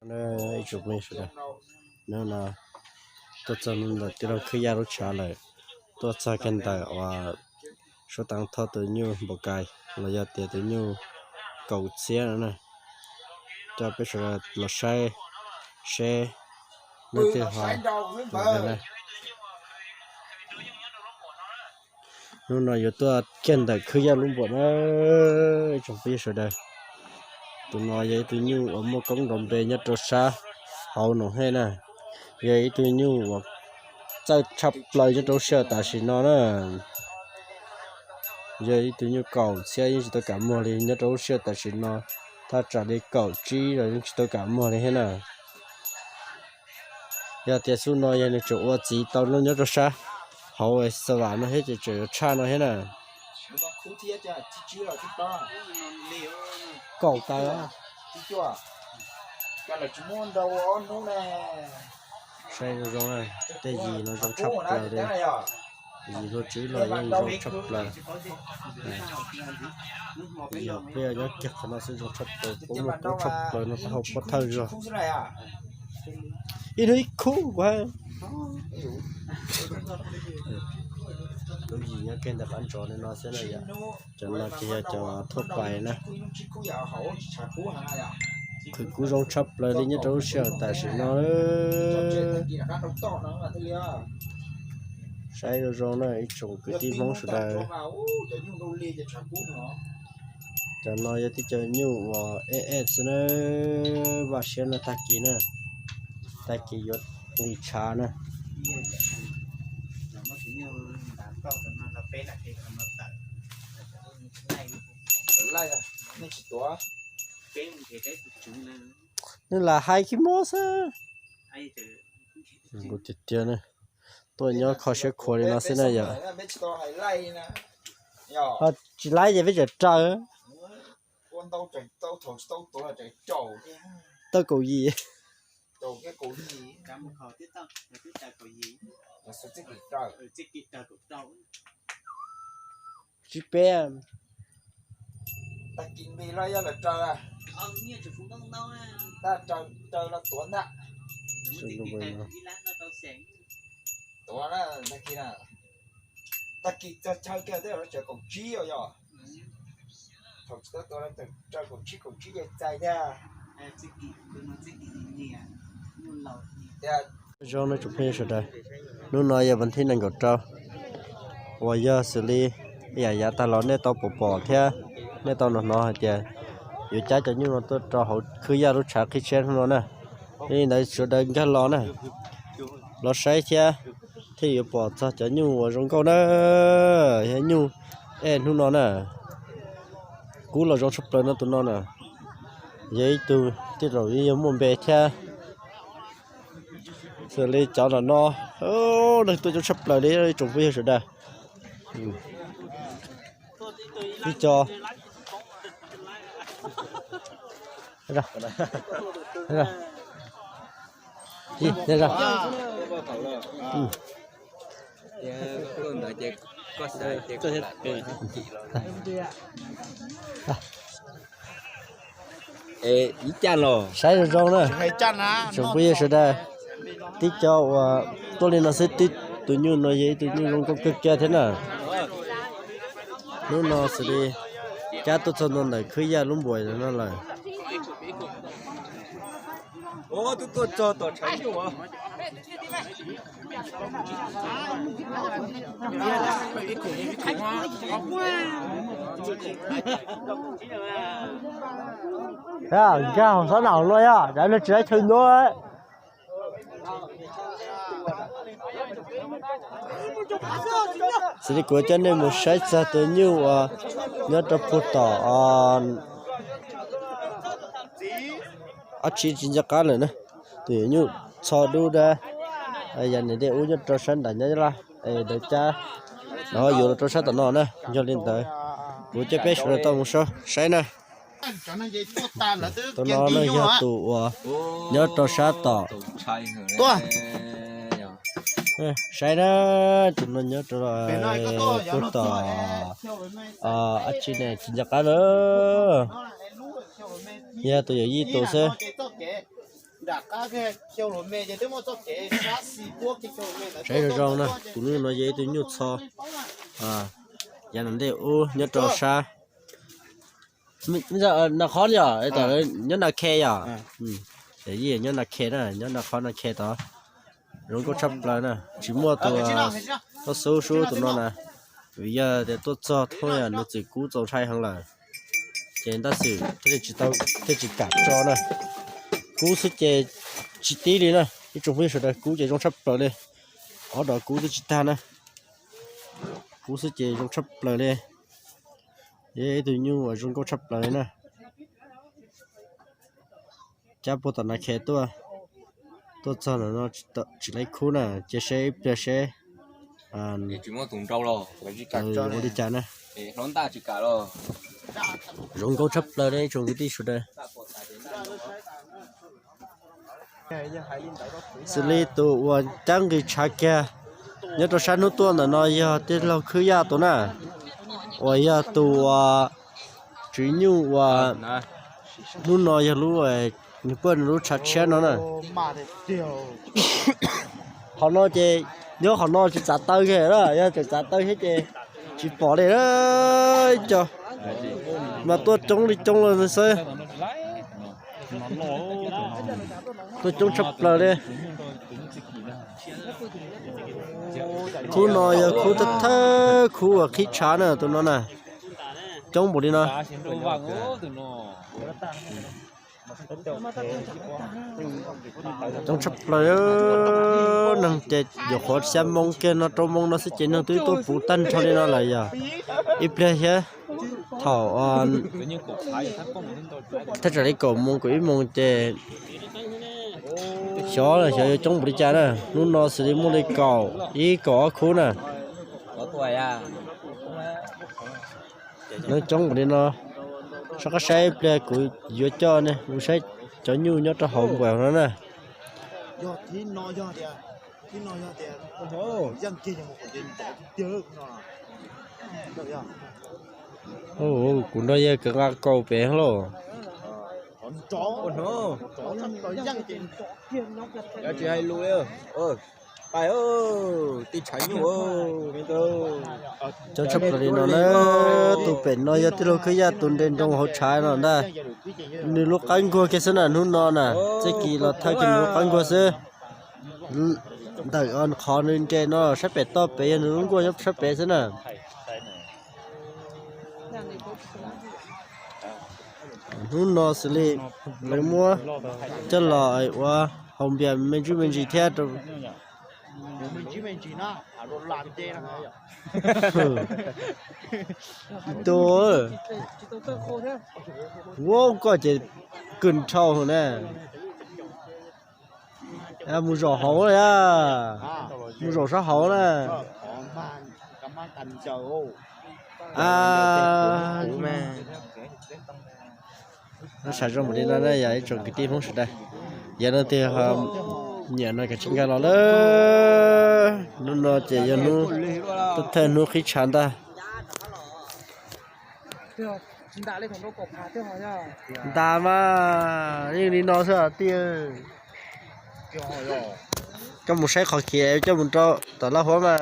Ib tsoom phooj ywg sawv daws, hnub no tuaj txog ntawm tij laug Khwb Yaj lub tshav lawm, tuaj txog kiag ntawm uas Suav Tav Thoj tus nyuj npaum kais los yog tias tus nyuj kaum txhiab no na, coj peb sawv daws los saib seb leej twg ho ntawd na. Hnub no yuav tuaj kiag ntawm Khwb Yaj lub npuas na, ib tsoom phooj ywg sawv daws. Tus no yog ib tug nyuj uas muaj koob nrov npe nyob rau sab hauv Noom Hej na, yog ib tug nyuj uas txawj tshaj plaws nyob rau lub sij hawm tam sim no na. Yog ib tug nyuj kaum txhiab yeej tsis tau kam muag li nyob rau lub sij hawm tam sim no, thaj tsam li kaum tsib los yeej tsis tau kam muag li thiab na. Yog tias xub no yog nws tseem ua txiv tau nyob rau sab hauv Xa Vam no thiab ces tseem yuav tshaj no thiab na. Kaum tawm. Saib zoo zoo, tej yim no zoo tshaj plaws li. Yim hlua tswb los yeej zoo tshaj plaws. Yog peb nyob kiag qhov no xwb zoo tshaj plaws, puab muaj koob tshaj plaws no taub hau pob thawj zog. Ib hnub ib khub kuv. Lub yim nyob kiag ntawm qab ntsos li no xwb na yom. Cov no ces yog cov thuab pais na. Khwv kub zoo tshaj plaws li nyob rau lub sij hawm tam sim no. Saib zoo zoo na ib tsoom kwv tij Hmoob sawv daws. Cov no yog tib co nyuj uas ej ej xwb na, vaj siab no tag kis na, tag kis yuav nqis tshav na. Nws lam hais kiag mob xwb. Tiag tiag, tuaj nyob kho siab khuav li no xwb na yom. Tsis laib ces peb tseem raws. Tau kaum yim. Tsib peb. Tag kis txog chaw kiag teb los tsev kaum tsib os yog. Thaum tsis tau tua raws kaum tsib kaum tsib ces txais thiab. Zoo no tsoom phooj ywg sawv daws, hnub no yog vas thib nees nkaum rau uas yog xws li ib yam yav tag los nej tau pom pom thiab nej tau hnov hnov hais tias yuav cab cov nyuj no tuaj rau hauv Khwb Yaj lub tshav qhib tsheb hnub no na. Li ntawd sawv daws nkag los na, los saib thiab thiaj yuav pom txog cov nyuj uas zoo nkauj na, yog nyuj ej hnub no na. Kub los zoo tshaj plaws no tus no na, yog ib tug tij laug yog muaj npe thiab. Xws li cov no no, neeg tuaj coob tshaj plaws li tsoom phooj ywg sawv daws. Ib co Ib caj los saib zoo zoo na, tsoom phooj ywg sawv daws. Tib co uas tuaj li no xwb, tib tus nyuj no yog ib tug nyuj zoo nkauj kawg kiag thiab na. Hnub no xws li cab tuaj txog ntua ntawm Khwb Yaj lub npuas no lawm. Nkag hauv xob nraum no yog, cov no tsis laib chaw nyob. Xws li kuv coj nej mus saib txog tus nyuj uas nyob rau puag tom ob tsi tsis nco qab lawm na. Tus nyuj txho dub dab, yam niam dej ub nyob rau sab nram Nyab Laj es lawv cab los yuav los rau sab tom no na. Yog li ntawd kuv coj peb sawv daws tau mus saib na. Tus no na yog tus uas nyob rau sab tom, saib na, tus no nyob rau puag tom ob tsi ne tsis nco qab lawm. Yog tus yawm yij tus xwb. Saib zoo zoo na, tus nyuj no yog ib tug nyuj txho, yav ntej ub nyob rau sab na qhov yom, nyob na khe yom. Nyob na khe na, nyob na qhov na khe tod. Zoo nkauj tshaj plaws na, tsis muaj tus toj xub sub tus no na, vim yog tias tuaj txog thoob yog nws txwm kub txaus ntshai heev lawm, ces ntab xwm thiaj tsis kam tso na. Kub xwb ces tsis tib li na, ib tsoom phooj ywg sawv daws, kub ces zoo tshaj plaws li, ob dos kub twb tsis tag na. Kub xwb ces zoo tshaj plaws li, yog ib tug nyuj uas zoo nkauj tshaj plaws li na. Cab puag tom na khe tuaj, tuaj txog ntawm no tsis laib khub na, cia seb ib pliag seb ua li cas na. Zoo nkauj tshaj plaws li ib tsoom kwv tij sawv daws. Xws li tus uas cab nqis tshav kiag nyob rau sab hnub tuaj ntawm no yog tij laug Khwb Yaj tus na, uas yog tus uas tswv nyuj uas hnub no yog lub, nws poj nws lub tshav tshiab no na. Qhov no ces nyob qhov no tsis txav taw kiag na, yog tseem txav taw thiab ces tsis pom li na. Cov mas tuaj coob li coob los xwb. Tuaj coob tshaj plaws li. Khub no yog khub thawj thawj khub uas qhib tshav na, tus no na. Coob npaum li no. Coob tshaj plaws, neeg ces yuav qhuav xya moo kiag no rau moo no xwb ces neeg twb tuaj puv tag nrho li no lawm yog. Ib pliag thiab, thaum thaj tsam li kaum moo kaum ib moo ces xyov xyov yuav coob npaum li cas na. Hnub no xws li muaj li kaum ib kaum ob khub na. Neeg coob npaum li no, soj qab saib ib pliag kuv yuav coj nej mus saib cov nyuj nyob rau hauv npuas no na. Kuv nrog yawg kwv nqa kaus pem lauj. Cov tsis hais lus li, coob tshaj plaws li no na. Tus pem no yog tij laug Khwb Yaj tus nres nroos hauv tshav no ntag. Nws lub qab nkuag kiag xwb na, hnub no na, txij kis los thawj kiag nws lub qab nkuag xwb. Ntawm qhov nws nres no sab pem toj pem yog nws lub nkuag nyob sab pem xwb na. Hnub no xws li lawv muab coj los ua haus npias me ntsuj me ntsis thiab rau. Tus, ua koj ces kws nrhau na. Mus zaum hauv na, mus zaum sab hauv na. Sawv zoo npaum li no na yog ib tsoom kwv tij Hmoob sawv daws. Yog leej twg ho nyiam no kav tsij nkag los lawm. Hnub no ces yog hnub thawj hnub qhib tshav ntag. Ntas mas yeej li no xwb tij. Koj mus saib qhov khiav coj mus rau tom laj huab mas.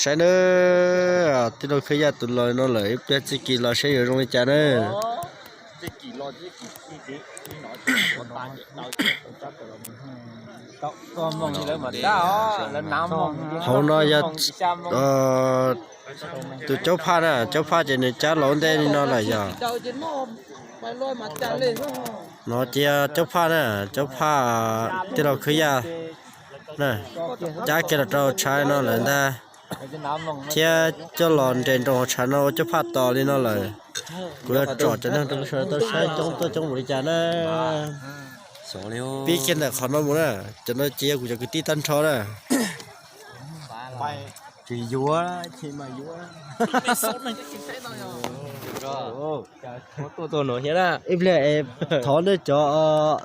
Saib nawb, tij laug Khwb Yaj tus los no lawm, ib pliag txij kis los saib yuav zoo li cas na. Hauv no yog tus caub phaj na, caub phaj ces nws cab los ua ntej li no lawm yog. No ces yog caub phaj na, caub phaj tij laug Khwb Yaj na, cab kiag los rau tshav no lawm ntag, thiab coj los nres nroos hauv tshav no ua caub phaj tos li no lawm. Kuv yuav tsom cov neeg rau sawv daws tau saib coob tuaj coob npaum li cas na. Pib kiag ntawm qhov no mus na, cov no ces yog kuv cov kwv tij tag nrho na. Tsis yuav, tsis mas yuav. Ib pliag es thov nej cov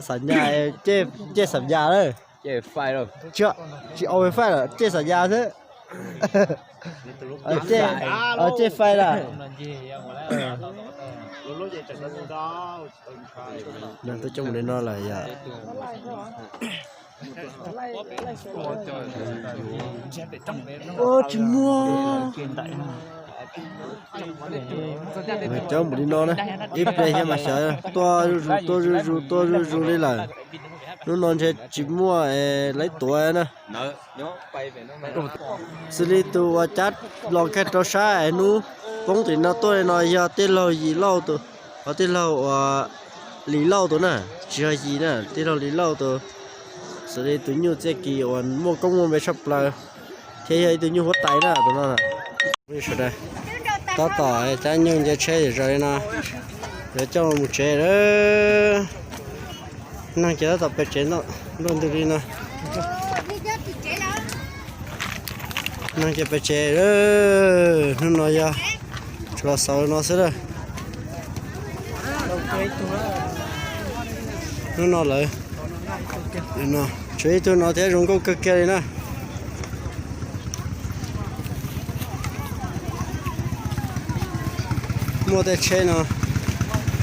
xam nyas, caij xam nyas na. Tsis au faij lawm, caij xam nyas xwb. Caij faij lawm. Neeg tuaj coob mus li no lawm yom. Tsis muaj. Neeg coob mus li no na, ib pliag thiab mas xyov tuaj zuj zus tuaj zuj zus tuaj zuj zus li lawm. Hnub no ntshe tsis muaj es lawv tuav na. Xws li tus uas cab los kag rau sab es hnub poob tim no tuaj li no yog tij laug Yim Lauj tus, ho tij laug uas Lis Lauj tus na, tsis yog Yim na, tij laug Lis Lauj tus. Xws li tus nyuj txij kis uas muaj koob muaj npe tshaj plaws thiab yog ib tug nyuj huab tais na tus no. Sawv daws, tab tom cab nyuj nce tsheb zom zaws li no, yuav coj mus tsev lawm. Neeg ces tab tom pem tsev ntuj ntws li no. Neeg ces pem tsev, hnub no yog tsuas xaus no xwb lawm. Hnub no lawm, tshuav ib tug no thiab zoo nkauj kawg kiag li na. Muaj tej tsheb no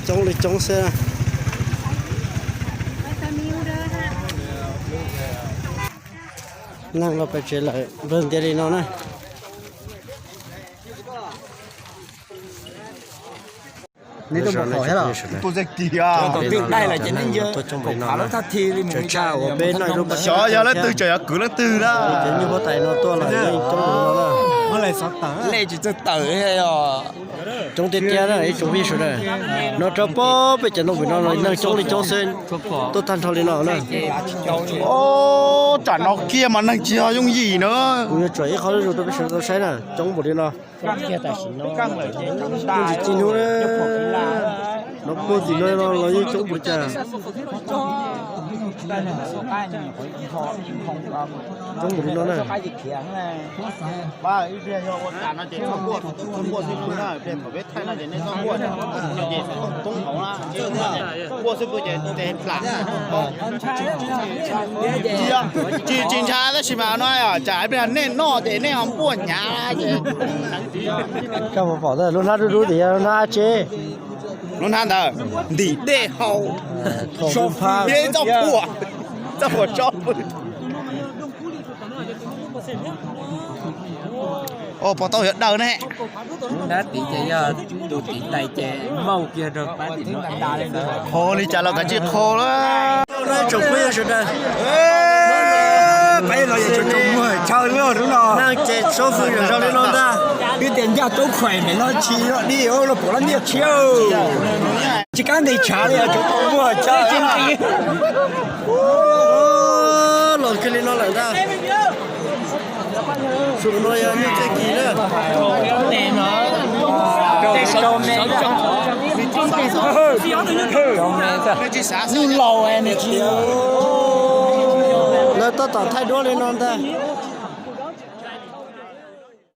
coob li coob xwb. Neeg los pem tsev lawm npawg ntiav li no na. Xyov yog leej twg cov nyuj huab tais no tuaj lawm yeej coob li no na. Coob tiag tiag na ib tsoom phooj ywg sawv daws. No rau pem cov ntoo pem no los neeg coob li coob xwb, tuaj tag nrho li no na. Tsam no kiag mas neeg tsis yog yooj yim na. Kuv yuav tsuam ib qho zuj zus rau peb sawv daws tau saib na, coob npaum li no. Tsis ci hnub, no puag tim no no los yeej coob npaum li cas. Coob npaum li no na. Tsis, tsis ntshai tab sis mas no tsam ib pliag nej noj ces nej ho npuaj hnyav ces. Koj puas pom lub hnab dub dub tias yog lub hnab dab tsi? Lub hnab ntawd ntim dej haus, so fwj thiab txoj phuam, txoj phuam so fwj. Pov tau yog daws ne. Lub hnab tid ces yog tus tiv tais ces mauj kiag rau pab tim no. Qhov li cas los kav tsij qhov lawm. Tsoom phooj ywg sawv daws, peb los yeej tsoom muag chaw lub no, neeg ces so fwj zom zaws li no ntag. Twb tias ncaj tub khuaim nim no tsis los dij los pom lab nyiaj tshiab. Tsis kav ntes tshav li, tsoom muag chaw. Los kiag li no lawm ntag. Tus no yog nyuj txij kis na. Nyuj laus nws tsis lawv tab tom thaij duab li no ntag.